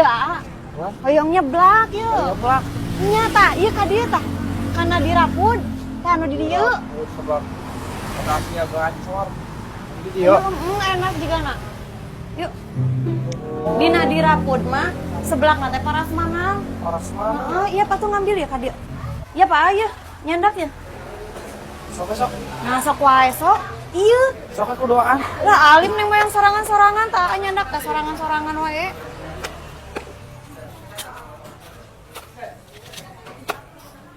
Ya, Aa. Wah. Hoyong nyeblak yeuh. Nyeblak. Nya tah, ieu ka dieu tah. Kana dirapun, tah anu di dieu. Sebab rahasia gacor. Di dieu. Enak juga nak. Yuk. Dina dirapun mah seblak teh parasmanan. Parasmanan. Heeh, iya Pak tuh ngambil ya ka dieu. Iya Pak, iya. Nyandak ya. Sok sok. Nah, sok wae sok. Iya. Sok aku doaan. Lah alim neng yang sorangan-sorangan tah nyandak tah sorangan-sorangan wae.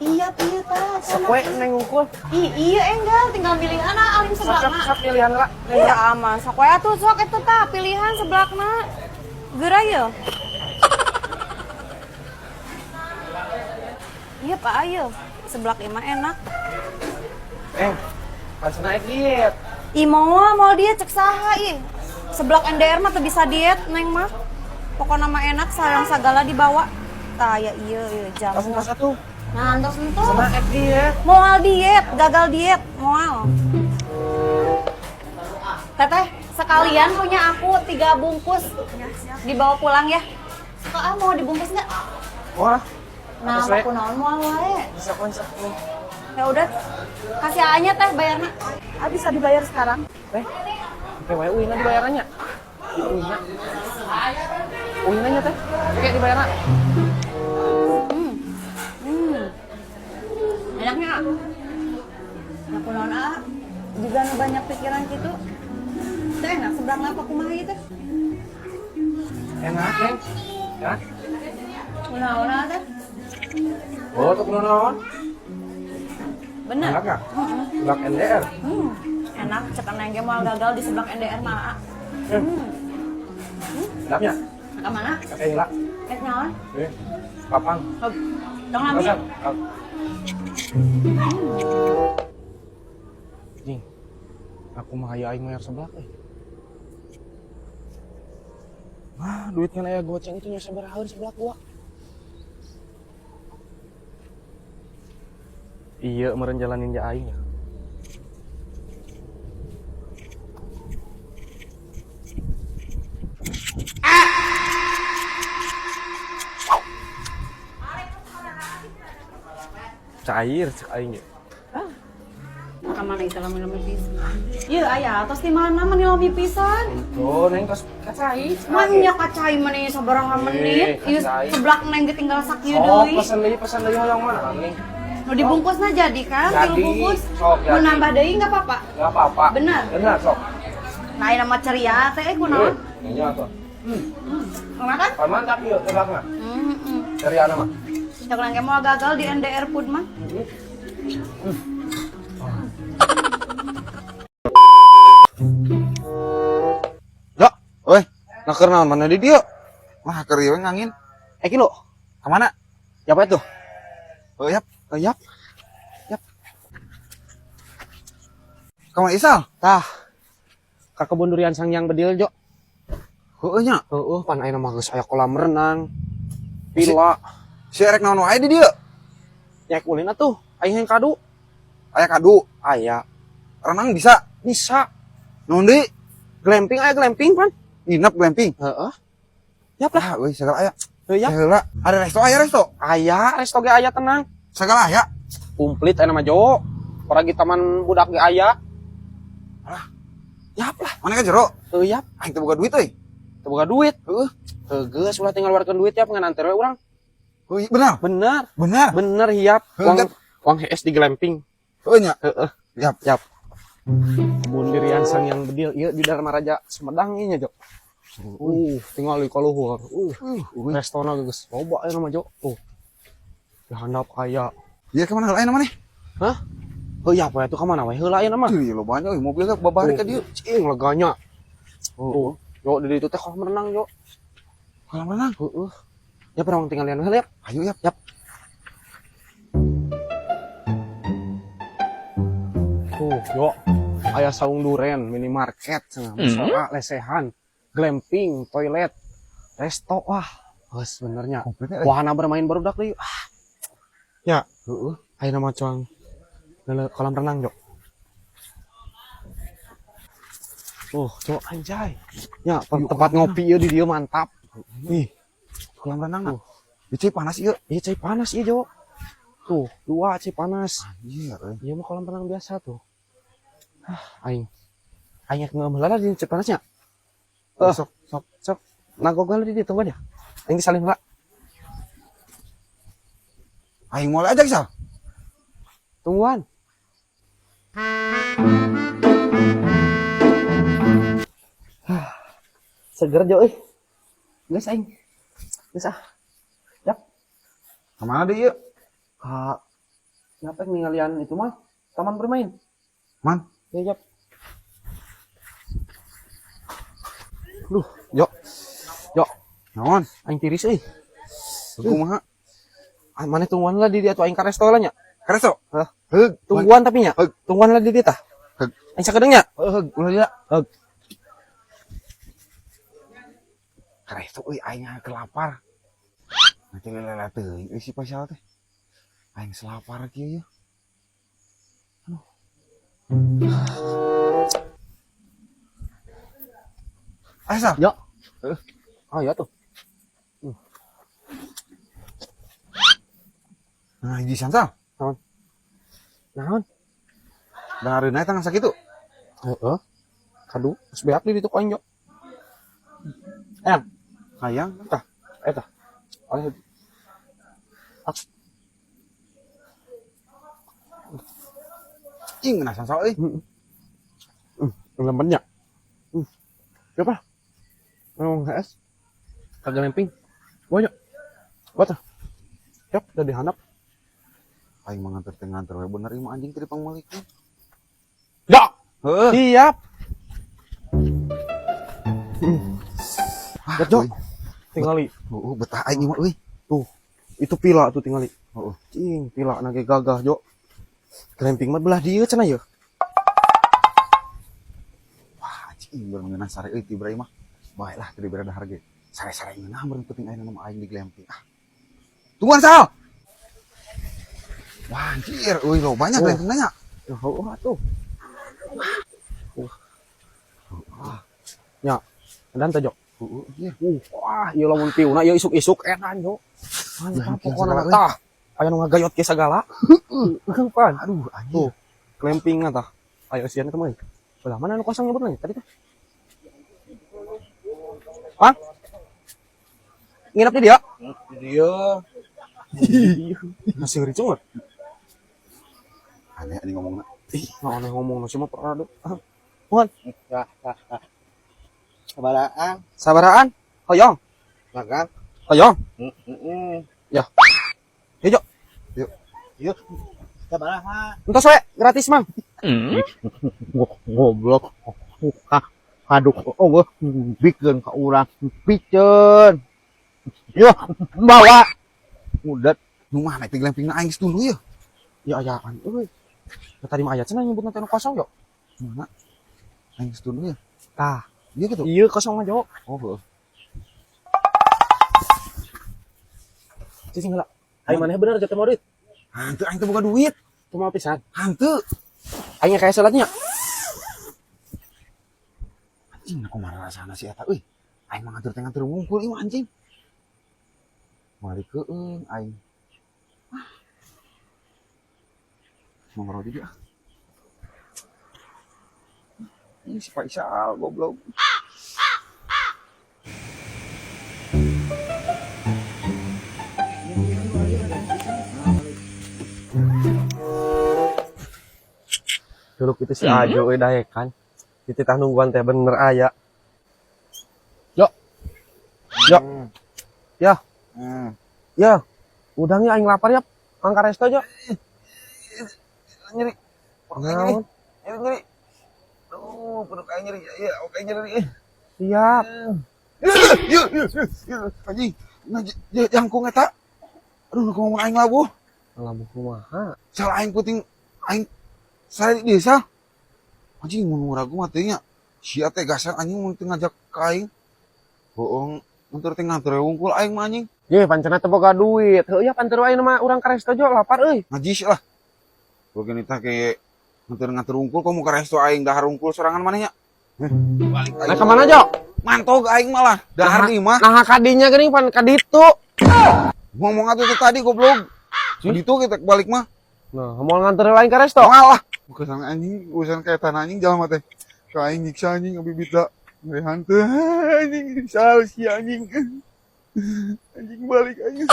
Iya, iya tah. Sok we neng ngumpul. Iya enggal tinggal pilihan ah alim Sok seblakna. sok pilihan lah. Iya aman, sok wae atuh sok eta tah pilihan seblakna. Geura ye. Iya Pak ayo, seblak imah enak. Kan naik diet. Ih mau mau diet cek saha ih. Seblak NDR mah teu bisa diet neng mah. Pokokna mah enak sayang sagala dibawa. Tah ya iya iya jamu. Tas atuh. Nah, entos entos. Naik diet. Moal diet, gagal diet, moal. Teteh, sekalian punya aku 3 bungkus. Dibawa pulang ya. Suka ah mau dibungkus nggak? Wah. Nah, aku naon moal wae. Bisa konsep nih. Ya udah, kasih A-nya teh bayarna. Ah, bisa dibayar sekarang? Teh, oke wae uina dibayarannya. Di uina. Uinanya teh, oke dibayarna. Enaknya. Aku naon ah, juga nu banyak pikiran gitu. Teh enak seblak apa kumaha ieu teh? Enak, Neng. Ya. Kunaon ah teh? Oh, tuh kunaon? Bener. Enak nggak? Seblak NDR. Enak, cek neng ge moal gagal di seblak NDR mah. Enaknya? Ka mana? Kakek heula. Rek naon? Papang. Tong lami. Jing, aku mah aya aing mayar seblak euy. Wah, duitnya aya goceng itu nya sabaraha seblak gua. Iya, meureun jalanin ja aing ya. Cair cek aing ya. Ka mana itu lami-lami pisan? Ieu aya atos di mana meni lami pisan? Tuh, neng tos kacai. Manya kacai meni sabaraha menit. Ieu seblak neng ge tinggal sakieu deui. Oh, pesen deui hoyong mana nih? Nu dibungkusna jadi kan? Jadi, 3 bungkus. sok, Mau jadi. nambah deui enggak apa-apa? Enggak apa-apa. Bener? Bener, sok. Nah, ini mah ceria teh kunaon? Iya tuh. Enak kan? Pan mantap ieu seblakna. Ceria mah. Cek neng ge moal gagal di NDR Food mah. Ya, oi, nah keur naon mana di dieu? Mah keur ieu ngangin. Kilo. Ka mana? Yap atuh. Oh, yap. Oh, yap. Yap. Ka mana Isal? Tah. Ka kebun durian Sangyang Bedil, Jo. Heueuh nya. Heueuh, pan ayeuna mah geus aya kolam renang. Villa. Si erek naon wae di dieu? Nyek ulin atuh. Aing yang kadu. Aya kadu. Aya. Renang bisa? Bisa. Naon deui? Glamping aya glamping pan. Nginep glamping. Heeh. Yap lah. Ah, euy sagala aya. Heuh, yap. Heula. Ada resto aya resto. Aya, resto ge aya tenang. Sagala aya. Komplit aya mah Jo. Paragi taman budak ge aya. Alah. Yap lah. Mana ka jero? Heuh, yap. Aing teu boga duit euy. Teu boga duit. Heueuh. Heuh, geus ulah tinggal warkeun duit ya ngan anter we urang. Heuh, bener. Bener. Bener. Bener hiap. Heuh, Uang uang HS di glamping. Heueuh nya. Heeh. Yap. Yap. Kebun durian Sangyang Bedil ieu di Dharma Raja Sumedang ieu nya, Jo. Tinggal di kaluhur. Restona geus loba aya mah, Jo. Di handap aya. Ieu ka mana heula aya maneh? Hah? Heuh, yap we atuh ka mana we heula aya mah. Ih, loba nya euy mobil ge babari ka dieu. Cing leganya. Oh. Yo di ditu teh kolam renang, Jo. Kolam renang. Heeh. Ya pernah tinggal lian heula, yap. Ayo yap. Yap. Tuh, yo. Aya saung duren, minimarket, cenah, musola, lesehan, glamping, toilet, resto, wah. Geus benernya. Komplitnya, eh. Wahana bermain barudak deui. Ah. Ya, heeh. Ayeuna mah cuang kolam renang, Jo. Tuh, Jo anjay. Ya, tempat ngopi ieu di dieu mantap. Ih. Kolam renang. Di cai panas ieu. Iya cai panas iya Jo. Tuh, dua cai panas. Anjir euy. Iya mah kolam renang biasa tuh. Ah, aing. Aing ngeum heula di cai panasnya. Eh, Sok sok. Sok. Nagog heula di dieu tungguan ya. Aing disalin heula. Aing moal ajak Sal. Tungguan. Ah, seger Jo euy. Geus aing. Geus ah. Yap. Kemana deui ieu? Kak, kenapa ningalian itu mah? Taman bermain. Man, Ya, yap. Duh, Jo. Jo, naon? aing tiris euy. Kumaha? Ah, mana tungguan lah di dia tuh aing ka resto lah nya. Karesto. Hah? Heug, Tungguan tapi nya. Heug. Tungguan lah di dia tah. Heug. Aing sakedeung nya. Heug, ulah dia. Heug. Karesto euy aing kelapar. Nanti lele teuing euy si Paisal teh. Aing selapar kieu yeuh. Aduh. Asal. Ya. Ah, ya tuh. Nah, hiji sal. Naon? Dahareun eta ngan sakitu. Heeh. Kadu, geus beak di ditu ku aing, Jo. Ayang, Hayang. tah, eta. Oleh. Ah, Ing ngeunah sal euy. heeh. Lembennya. Hmm. Siapa? Ngomong HS. Kagak lemping. Banyak. Buat ah. Yap, udah dihandap. Aing mah nganter teh nganter we bener ieu mah anjing teh dipangmeulikeun. Ya. Heeh. Siap. Ah, Jo. euy. Tingali. Heeh, betah aing ieu mah euy. Tuh. Itu pila tuh tingali. Heeh. Cing, pila nage gagah, Jo. Glamping mah belah dieu cenah ye. Wah, anjing bener ngeunah sare euy ti mah. Baiklah teu dibere dahar ge. Sare-sare ngeunah meureun penting ayeuna mah aing di glamping. Ah. Tungguan Sal. Wah, anjir, euy lo banyak Oh. glamping nya. Ya, heueuh atuh. Ah. Ya, edan teh, Jo. Heeh, iya. Wah, ieu lamun piuna ieu isuk-isuk edan, Jo. Mantap Glamping pokona segala, mah tah. Aya nu ngagayot ge sagala. Heeh, pan. Aduh, anjir. Tuh, glamping tah. Ayo eusian eta mah. euy. Belah mana nu kosong nyebutna tadi teh? Mang? Nginep di dia? Dia. Masih ngeri cuma. Aneh aneh ngomongna. Ih, nggak aneh ngomong nasi mah pernah deh. Bukan. Sabaraan, Sabaraan. Hoyong. makan. Hoyong. Heeh. Ya. Ya, Jo. Yuk. Yuk. Sabaraha. Entos we, gratis, Mang. Goblok. Aduh, oh, bikin ke urang piceun. Yuk, bawa. Udah. Nu mana teh glampingna aing geus dulu ya. Ya ayaan euy. Ya, tadi mah aya cenah nyebutna teh nu kosong, Jo. Mana? Aing geus dulu ya. Tah, Iya gitu. iya kosong mah, Jo. Oh, heeh. Cicing heula. Aing maneh bener jatuh mau duit. Hanteu aing teh boga duit. Teu mau pisan. Hanteu. Aing kayak salatnya. Anjing aku marah rasana si eta euy. Aing mah nganter teh nganter wungkul ieu mah anjing. Balik keueung aing. Ah. Mau ngerokok juga. Ini si Faisal goblok. Dulu itu si Ajo euy daekan. Dititah nungguan teh bener aya. Jo. Jo. Ya. Ya. Udangnya aing lapar ya. Angka resto, Jo. Nyeri. Naon? Nyeri nyeri. Aduh, perut aing nyeri. Iya, oke nyeri. Siap. Yuk, yuk, yuk, yuk, anjing. Nah, jangkung eta. Aduh, nu ngomong aing labuh. Labuh kumaha? Salah aing puting aing saya di desa. Anjing mun ragu mah teh nya. Sia teh gasan anjing mun teu ngajak ka aing. Bohong, nganter teh nganter wungkul aing mah anjing. Ye, pancena teu boga duit. Heuh ya panter wae mah urang ka resto Jo, lapar euy. Najis lah. Gua tah ke nganter-nganter wungkul komo ka resto aing dahar wungkul sorangan maneh nya. Balik Nah, kemana Jo? Mantog aing malah. Dahar di imah. Nah, kadinya geuning pan kaditu. Ngomong atuh teh tadi, goblok. Ditu kita balik mah. Nah, mau nganter lain ke resto. Moal lah. Bukan anjing, urusan kaitan anjing jalan mah teh. Ka aing nyiksa anjing bibit da. Ngeri hantu anjing, nyiksa si anjing. Anjing balik anjing.